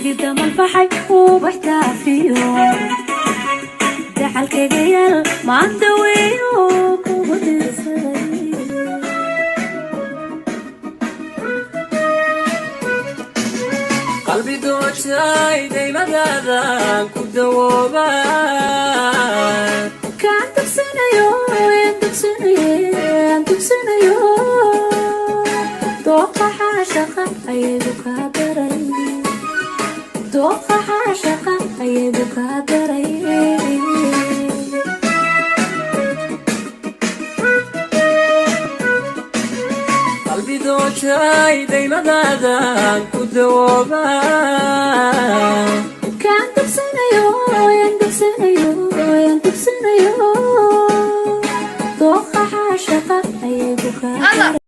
Sidii damal baxay ubax daafiyo, dacalkayga yaal maanta weyo kugu dirsaday. Qalbi doojay daymadaadaan ku dawooba. Kaan dugsanayo, aan dugsanayo, aan dugsanayo, dooqa xaashaqa ayagu kaa daray, dooqa xaashaqa ayagu kaa daray. Qalbi doojay daymadaadaan ku dawooba. Kaan dugsanayo, aan dugsanayo, aan dugsanayo, dooqa xaashaqa ayagu kaa daray.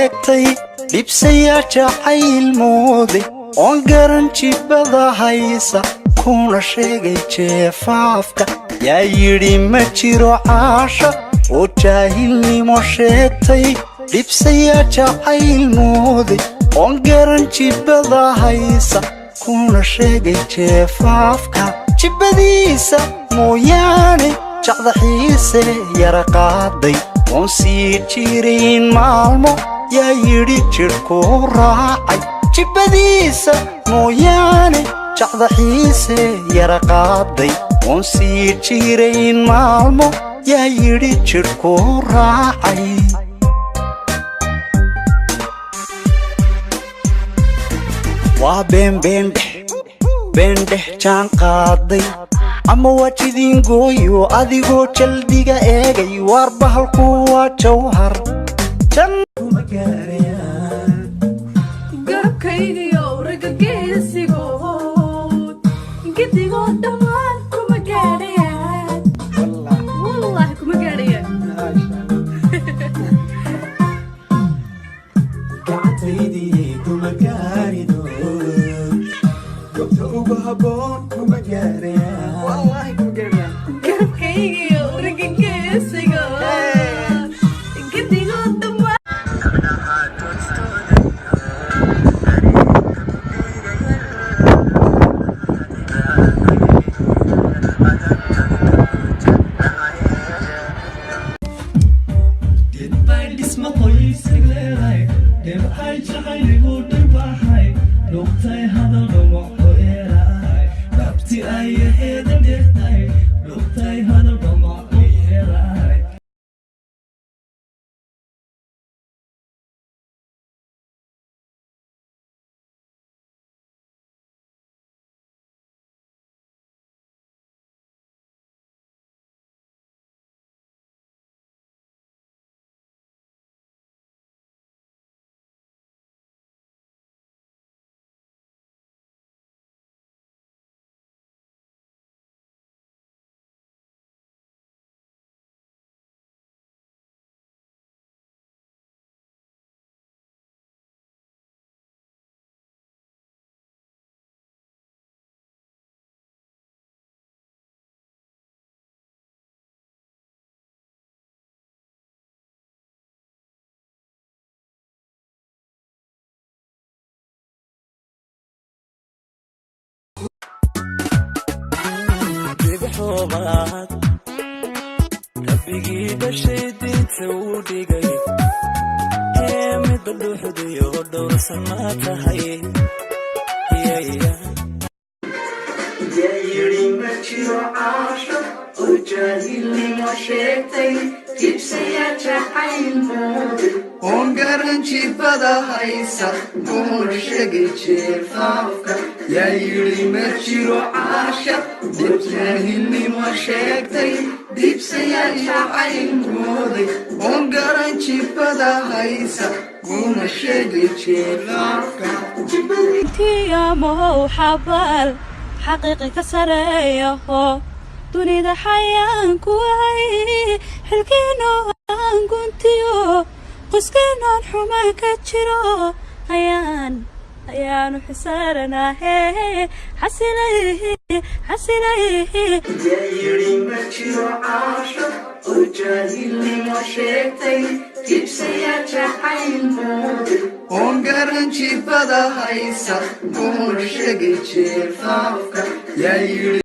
Eegtay dhibsayaa jacayl mooday oon garan jibada haysa, kuna sheegay jeefaafka. Yaa yidhi ma jiro caasha oo jaahilnimo sheegtay? Dhibsayaa jacayl mooday oon garan jibada haysa, kuna sheegay jeefaafka. Jibbadiisa mooyaane jacda xiise yara qaaday oon sii jirayn maalmo. Yaa yidhi jidhkuu raacay? Jibbadiisa mooyaane jacda xiise yara qaaday oon sii jirayn maalmo. Yaa yidhi jidhkuu raacay? Waa beenbeendheh beendheh jaan qaaday ama waa jidin gooyo adigoo jaldiga eegay. Waar bahalku waa jawhar jan. Garabkaygiyo ragageesigood gidigood dhammaan kuma gaadhayaan, wallaahi kuma gaadhayaan. Gacantaydii kuma gaarido, gobta ugu habboon kuma gaarayaan. Garabkaygiyo ragageesigood gidigood dhammaan. Dhisma qoysag leedahay, dhibcay jacayligu dhirbaxay, dhugtay hadal dhumuc yeelahay, dhabti ayaheedan dheertay, dhugtay hadal dhumuc yeelahay. Dhibxoobaad rabbigii dhashay diinta uu dhigay ee mid Gabadha dhuuxdayo dhowrsan maa tahay? Yeah. Yiri ma jiro caasho oo jaahilnimo sheegtay, jibsaya jacayl mooday, oon garan jibada haysa, kuna sheegay jeefaafka. Yaa yidhi ma jiro caasha oo jaahilnimo sheegtay, dibsaya jacayl mooday, oon garan jibada haysa, kuna sheegay jeefaafka? Tiyamow xabaal xaqiiqi ka sareeyaho, dunida xayaan ku ahay, xilkiino aan guntiyo, qoyskeenoon xumaan ka jiro ayaan ayaanu xisaaranahe. Xasilay, xasilay. Yaa yidhi ma jiro caasho oo jaahilnimo sheegtay, jibsaya jacayl mooday, oon garan jibada haysa, kuna sheegay jeefaafka? Yaa yidhi.